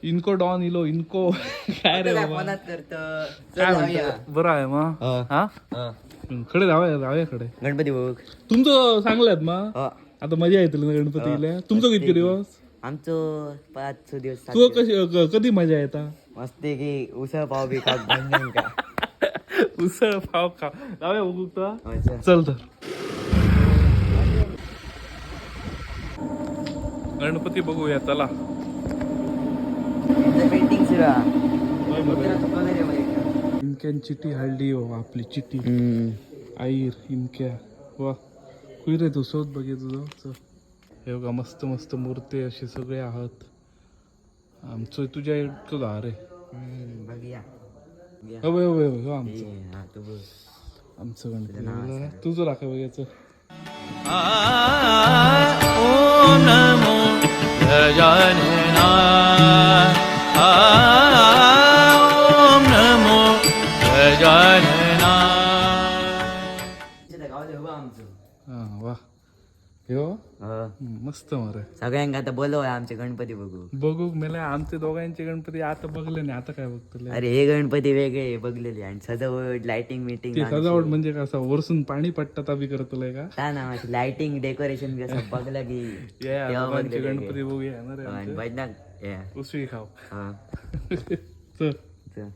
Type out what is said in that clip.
इनको डॉन इलो इनको काय रे बाबा? फोनात करत. काय म्हणतो, बरं आहे मग? हा, खडे जाऊया जाऊया खडे. गणपती बघ. तुमचं चांगलं मग. आता मजा येतील ना गणपतीला? तुमचं किती दिवस? आमचं 5 दिवस, 7. तू कशी, कधी मजा येता? मस्त की उसळ पाव बी खात भांडण का. उसळ पाव खा, जाऊया बघू का. अच्छा. चल तर गणपती बघूया चला. पेंटिंग सुरू आहे. इनक्यान चिटी हाडली हो आपली चिटी. आईर इनक्या वा कुई रे तू शोध बघे तुझं. चल. हे बघा, मस्त मस्त मूर्ती असे सगळे आहात. आमचं तुझ्या इतकं गा रे. बघूया. हवं हवं हवं आमचं. ए, हा, तू बघ. आमचं गणपती तुझं राखा बघायचं. ओम नमो गजानना, ओम नमो गजानना. गावात हवं आमचं. हा वा, हे हो. हा. मस्त मरे. सगळ्यांका आता बोलव आमचे गणपती बघू. बघू मेला आमचे दोघांचे गणपती आता बघले नाही, आता काय बघतले? अरे, हे गणपती वेगळे बघलेले आणि सजावट, लाइटिंग मिटिंग. ते सजावट म्हणजे कसं वरसून पाणी पडतात बी करतलंय का? का ना, लाइटिंग डेकोरेशन बी असं बघलं की ये तेव्हा दोघांचे बघलेले. गणपती बघूया ना रे. आणि भजनाक ये. उसळी खाऊ. हा. चल. चल.